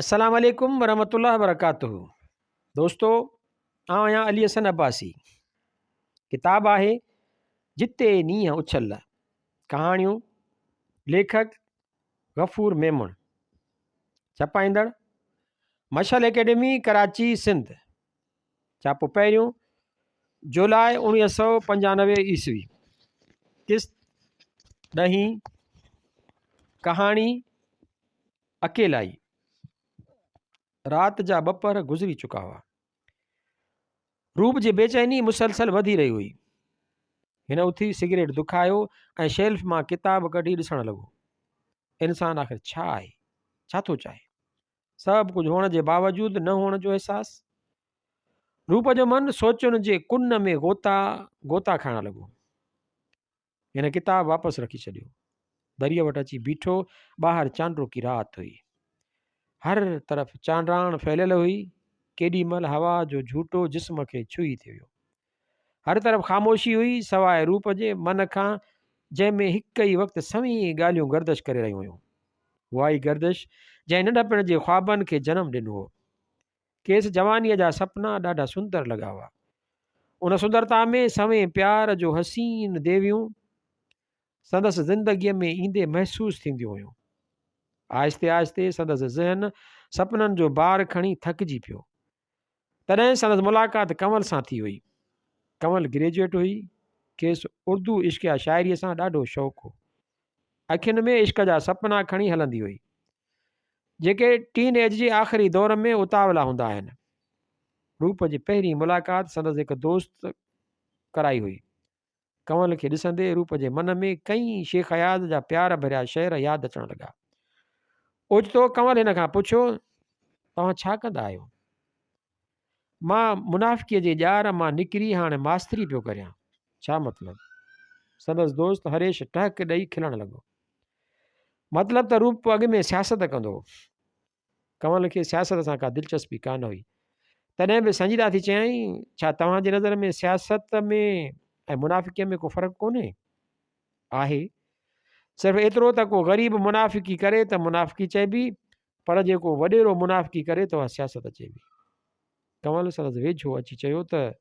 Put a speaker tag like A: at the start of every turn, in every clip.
A: السلام عليڪم ورحمة الله وبرڪاته دوستو آئون آهيان علي حسن عباسي ڪتاب آهي جتي نينهن اڇل ڪهاڻيون ليکڪ غفور ميمڻ ڇپائيندڙ مشعل اڪيڊمي ڪراچي سنڌ ڇاپو پهريون جولاء 1995 عيسوي قسط ڏهين ڪهاڻي اڪيلائي رات جا ٻه پهر گذري چڪا هئا. روپ جي بيچيني مسلسل وڌي رهي هئي. هن اٿي سگريٽ دکايو ۽ شيلف مان ڪتاب ڪڍي ڏسڻ لڳو. انسان آخر ڇا آهي؟ ڇا ٿو چاهي؟ سڀ ڪجهه هئڻ جي باوجود نه هئڻ جو احساس؟ روپ جو من سوچن جي ڪن ۾ غوطا غوطا کائڻ لڳو. هن ڪتاب واپس رکي ڇڏيو. دريء وٽ اچي بيٺو. ٻاهر چانڊوڪي رات هئي. هر طرف چانڊاڻ ڦهليل هئي. ڪيڏي مهل هوا جو جهوٽو جسم کي ڇهي ٿي ويو. هر طرف خاموشي هئي، سواء روپ جي من کان، جنهن ۾ هڪ ئي وقت سوين ڳالهيون گردش ڪري رهيون هيون. اها ئي گردش، جنهن ننڍپڻ جي خوابن کي جنم ڏنو هو. کيس جوانيء جا سپنا ڏاڍا سندر لڳا هئا. ان سندرتا ۾ سوين پيار جو حسين ديويون سندس زندگيء ۾ ايندي محسوس ٿينديون هيون. آهستي آهستي سندس ذهن سپنن جو بار کڻي ٿڪجي پيو. تڏهن سندس ملاقات ڪنول سان ٿي هئي. ڪنول گريجوئيٽ هئي. کيس اردو عشقيه شاعريء سان ڏاڍو شوق هو. اکين ۾ عشق جا سپنا کڻي هلندي هئي، جيڪي ٽين ايج جي آخري دور ۾ اتاولا هوندا آهن. روپ جي پهرين ملاقات سندس هڪ دوست ڪرائي هئي. ڪنول کي ڏسندي روپ جي من ۾ ڪئين شيخ اياز جا پيار ڀريا شعر ياد اچڻ لڳا. اوچتو ڪنول هن کان پڇيو، توهان ڇا ڪندا آهيو؟ مان منافقيء جي ڄار مان نڪري هاڻي ماستري پيو ڪريان. ڇا مطلب؟ سندس دوست هريش ٽهڪ ڏئي کلڻ لڳو. مطلب ته روپ اڳ ۾ سياست ڪندو هو. ڪنول کي سياست سان ڪا دلچسپي ڪانه هئي. تڏهن به سنجيده ٿي چيائين، ڇا توهان جي نظر ۾ سياست ۾ ۽ منافقيء ۾ ڪو فرق ڪونهي؟ آهي. صرف ايترو ته ڪو غريب منافقي ڪري ته منافقي چئبي، پر جي ڪو وڏيرو منافقي ڪري ته اها سياست چئبي. ڪنول سندس ويجهو اچي چيو ته،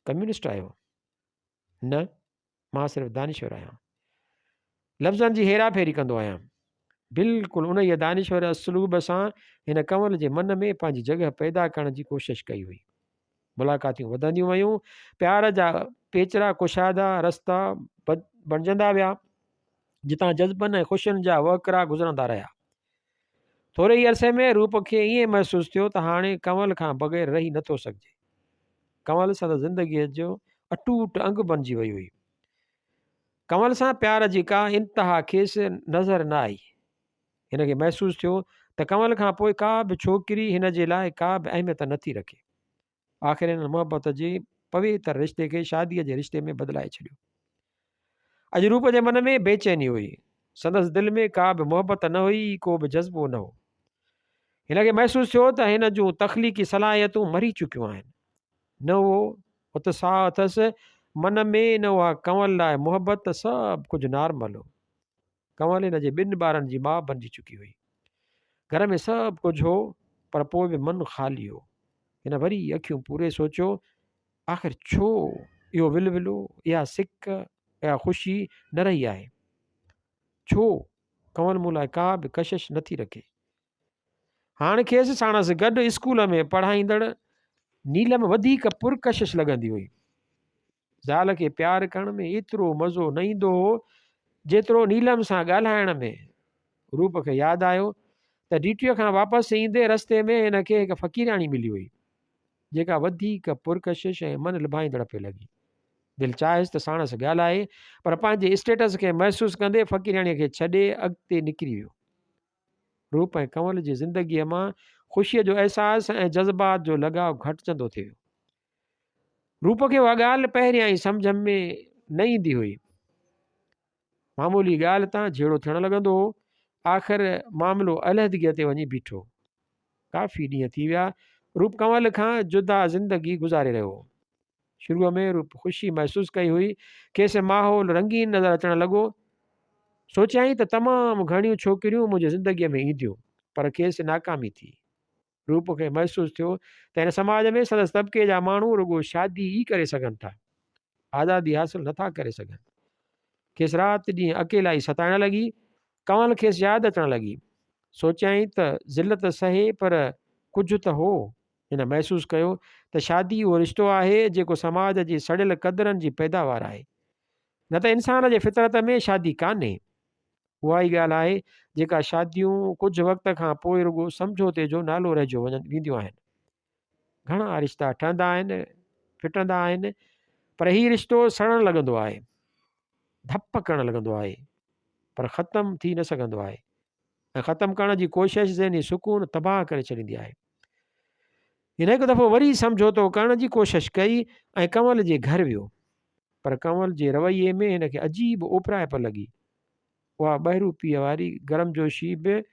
A: ڪميونسٽ آهيو؟ نه، مان صرف دانشور آهيان. لفظن جي هيرا ڦيري ڪندو آهيان. بلڪل انهيء دانشور اسلوب سان هن ڪنول جي من ۾ پنهنجي جڳهه پيدا ڪرڻ جي ڪوشش ڪئي هئي. ملاقاتيون وڌنديون ويون، پيار جا پيچرا ڪشادا رستا بڻجندا ويا. جتان جذبن ۽ خوشين جا وهڪرا گذرندا رهيا. ٿوري ئي عرصي ۾ روپ کي ائين محسوس ٿيو ته هاڻي ڪنول کان بغير رهي نٿو سگهجي. ڪنول سندس زندگيء جو اٽوٽ انگ بڻجي وئي هئي. ڪنول سان پيار جي ڪا انتها کيس نظر نه آئي. هن کي محسوس ٿيو ته ڪنول کان پوء ڪا به ڇوڪري هن جي لاء ڪا به اهميت نٿي رکي. آخر هنن محبت جي پويتر رشتي کي شاديء جي رشتي ۾ بدلائي ڇڏيو. اڄ روپ جي من ۾ بيچيني هئي. سندس دل ۾ ڪا به محبت نه هئي، ڪو به جذبو نه هو. هن کي محسوس ٿيو ته هن جون تخليقي صلاحيتون مري چڪيون آهن. نه اهو اتساهه اٿس من ۾ نه اها ڪنول لاء محبت، سڀ ڪجهه نارمل هو. ڪنول هن جي ٻن ٻارن جي ماء بنجي چڪي هئي. گهر ۾ سڀ ڪجهه هو پر پوء به من خالي هو. هن وري اکيون پوري سوچيو، آخر ڇو اهو ولولو، اها سڪ، اها خوشي نه رهي آهي؟ ڇو ڪنول مون لاء ڪا به ڪشش نٿي رکي؟ هاڻ کيس ساڻس گڏ اسڪول ۾ پڙهائيندڙ نيلم وڌيڪ پرڪشش لڳندي هئي. زال کي پيار ڪرڻ ۾ ايترو مزو نه ايندو هو، جيترو نيلم سان ڳالهائڻ ۾. روپ کي ياد آيو ته ڊيوٽيء کان واپس ايندي رستي ۾ هن کي هڪ فقيرياڻي ملي هئي، جيڪا وڌيڪ پرڪشش ۽ من لڀائيندڙ پئي لڳي. دل چاهيس ته ساڻس ڳالهائي، پر پنهنجي اسٽيٽس کي محسوس ڪندي فقيرياڻيء کي ڇڏي اڳتي نڪري ويو. روپ ۽ ڪنول جي زندگيء مان خوشيء جو احساس ۽ جذبات جو لڳاء گهٽجندو ٿي ويو. روپ کي اها ڳالهه پهريائين سمجهه ۾ نه ايندي هئي. معمولي ڳالهه تان جهيڙو ٿيڻ لڳندو هو. آخر معاملو علحدگيء تي وڃي بيٺو. ڪافي ڏينهن ٿي ويا، روپ ڪنول کان جدا زندگي گذاري رهيو هو. شروع ۾ روپ خوشي محسوس ڪئي هئي. کيس ماحول رنگين نظر اچڻ لڳو. سوچيائين ته تمام گهڻيون ڇوڪريون منهنجي زندگيء ۾ اينديون. پر کيس ناڪامي ٿي. روپ کي محسوس ٿيو ته هن سماج ۾ سندس طبقي جا ماڻهو رڳو شادي ئي ڪري سگهن ٿا، آزادي حاصل نٿا ڪري سگهن. کيس رات ڏينهن اڪيلائي ستائڻ لڳي. ڪنول کيس ياد اچڻ لڳي. سوچيائين ته ذلت سهي پر ڪجهه ته هو. هن محسوس ڪيو ته شادي اهو رشتو آهي جيڪو سماج جي سڙيل قدرن جي پيداوار آهي. نه ته انسان جي فطرت ۾ شادي ڪانهي. اها ئي ڳالهه آهي جيڪا شاديون ڪجهه وقت کان پوء رڳو سمجهوتي جو نالو رهجيو وينديون آهن. گهڻا رشتا ٺهندا آهن، ڦٽندا آهن، پر هي رشتو سڙڻ لڳندو آهي، ڌپ ڪرڻ لڳندو آهي، پر ختم ٿي نه سگهندو آهي ۽ ختم ڪرڻ جي ڪوشش ذهني سڪون تباهه ڪري ڇڏيندي آهي. هن هڪ دفعو وري سمجهوتو ڪرڻ جي ڪوشش ڪئي ۽ ڪنول جي گهر ويو، پر ڪنول جي رويي ۾ هن کي عجيب اوپرائپ لڳي. اها ٻهروپيء واري گرمجوشي به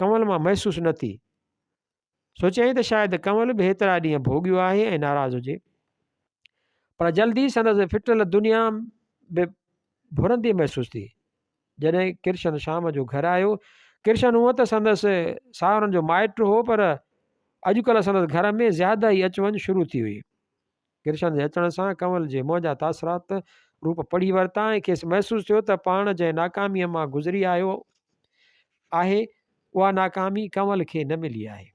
A: ڪنول مان محسوس نه ٿي. سوچيائين ته شايد ڪنول به هيترا ڏينهن ڀوڳيو آهي ۽ ناراض هجي. پر جلد ئي سندس ڦٽل دنيا به ڀرندي محسوس ٿي. جڏهن ڪرشن شام جو گهر آيو. ڪرشن هونء ته سندس ساهرن جو مائٽ هو پر اڄڪلهه سندس گهر ۾ زياده ئي اچ وڃ شروع ٿي هئي. ڪرشن جي اچڻ سان ڪنول جي منهن جا تاثرات روپ پڙهي ورتا ۽ کيس محسوس ٿيو ته پاڻ جنهن ناڪاميء مان گذري آيو آهي اها ناڪامي ڪنول کي نه ملي آهي.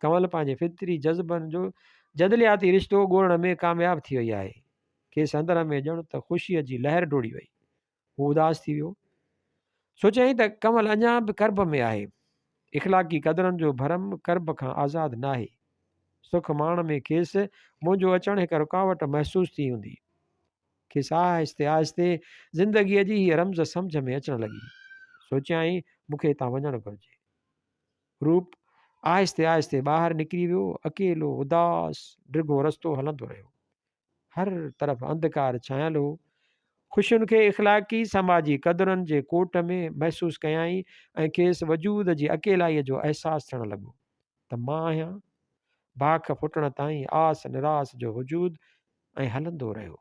A: ڪنول پنهنجي فطري جذبن جو جدلياتي رشتو ڳولڻ ۾ ڪامياب ٿي وئي آهي. کيس اندر ۾ ڄڻ ته خوشيء جي لهر ڊوڙي وئي. هو اداس ٿي ويو. سوچيائين ته ڪنول اڃا به ڪرب ۾ آهي. اخلاقي قدرن جو ڀرم ڪرب کان آزاد ناهي. سک ماڻڻ ۾ کيس منهنجو اچڻ هڪ رڪاوٽ محسوس ٿي هوندي. کيس آهستي آهستي زندگيء جي هيء رمز سمجهه ۾ اچڻ لڳي. سوچيائين مون کي هتان وڃڻ گهرجي. روپ آهستي آهستي ٻاهر نڪري ويو. اڪيلو، اداس، ڊگهو رستو هلندو رهيو. هر طرف انڌڪار ڇانيل هو. خوشين کي اخلاقي سماجي قدرن جي ڪوٽ ۾ محسوس ڪيائين ۽ کيس وجود جي اڪيلائيء جو احساس ٿيڻ لڳو ته مان آهيان باک ڦٽڻ تائين آس نراس جو وجود ۽ هلندو رهيو.